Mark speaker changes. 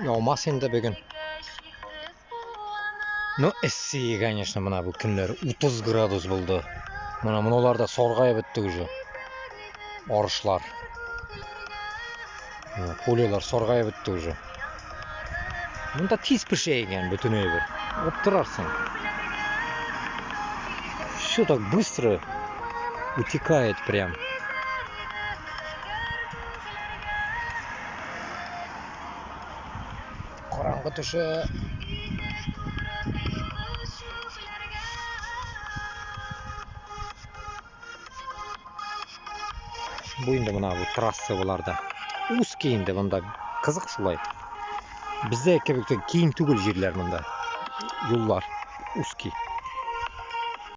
Speaker 1: Яумас инде бүген. Ну, эссе, конечно, менә бу көннәр 30 градус булды. Менә моналар да саргаеп бетте уже. Арышлар. Полелар саргаеп бетте уже. Монда тиз пешә икән бөтен әйбер. Аптырарсың. Все так быстро утекает прям. Караңгы төшә. Бу инде менә бу трасса боларда. Узкий инде монда. Кызык шулай. Бездә кебек тә киң түгел җирләр монда. Юллар узкий.